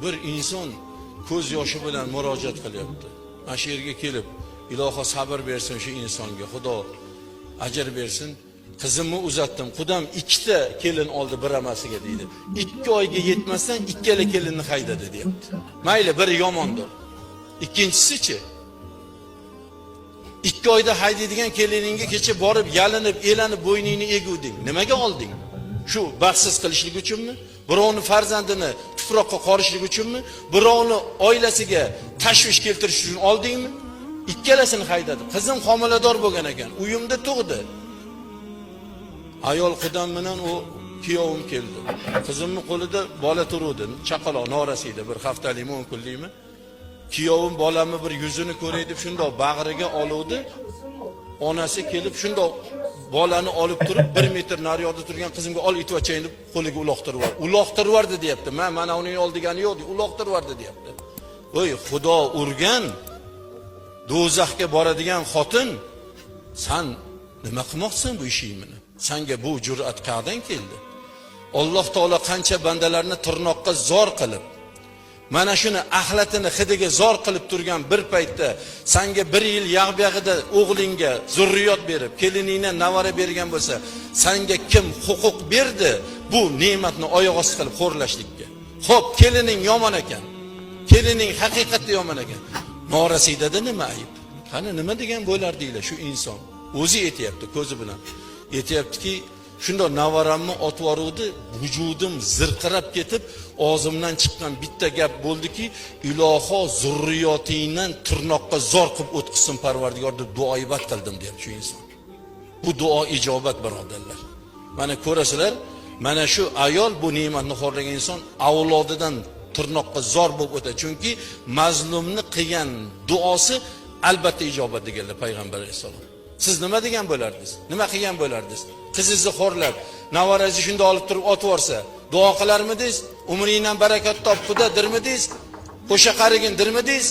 Bir inson ko'z yoshi bilan murojaat qilyapti. Mana shu yerga kelib, iloho sabr bersin shu insonga, Xudo ajr bersin. Qizimni uzatdim. Qudam ikkita kelin oldi bir amasiga deydi. 2 oyga yetmasdan ikkala kelinni haydadi deyapti. Mayli, biri yomondir. Ikkinchisi-chi? 2 oyda haydaydigan keliningga kecha borib yalinib, elanib bo'yningni eguvding. Nimaga olding? Shu baxtsiz qilishlik uchunmi? Birovni farzandini tuproqqa qorishlik uchunmi? Birovni oilasiga tashvish keltirish uchun oldingmi? Ikkalasini haydadi. Qizim homilador bo'lgan ekan, uyimda tug'di. Ayol qudam bilan u kuyovim keldi. Qizimning qo'lida bola turuvdi, chaqaloq norasiydi, bir haftalikmi, 10 kunlikmi. Kuyovim bolamni bir yuzini ko'ray deb shundoq bag'riga oluvdi. Onasi kelib shundoq bolani olib turib 1 metr naryoqda turgan qizimga ol itvachang deb qo'liga uloqtirib yubordi. Uloqtirib yubordi deyapti. Men mana uning oldigani yo'q, uloqtirib yubordi deyapti. Voy Xudo urgan do'zaxga boradigan xotin, san nima qilmoqchisan bu ishing bilan? Sanga bu jur'at qayerdan keldi? Alloh taolo qancha bandalarni tirnoqqa zor qilib, mana shuni axlatini hidiga zor qilib turgan bir paytda sanga bir yil yag'biyag'ida o'g'lingga zurriyot berib, keliningdan navara bergan bo'lsa, sanga kim huquq berdi bu ne'matni oyoq osti qilib xo'rlashlikka? Xo'p, kelining yomon ekan. Kelining haqiqatda yomon ekan. Norasidada nima ayb? Qani nima degan bo'lardinglar shu inson? O'zi aytyapti ko'zi bilan. Aytyaptiki, shundoq navaramni otib yuboruvdi, vujudim zirqirab ketib, og'zimdan chiqqan bitta gap bo'ldiki, iloho zurriyotingdan tirnoqqa zor qilib o'tkazsin Parvardigor deb duoibat qildim deyapti shu inson. Bu duo ijobat, birodarlar. Mana ko'rasizlar, mana shu ayol bu ne'matni xo'rlagan inson avlodidan tirnoqqa zor bo'lib o'tadi. Chunki mazlumni qilgan duosi albatta ijobat deganlar payg'ambar alayhissalom. Siz nima degan bo'lardingiz? Nima qilgan bo'lardingiz? Qizingizni xo'rlab, navarangizni shunda olib turib otib yuborsa, duo qilarmidingiz? Umringdan barakat top, Xudo dirmidingiz? Qo'sha qarigin dirmidingiz?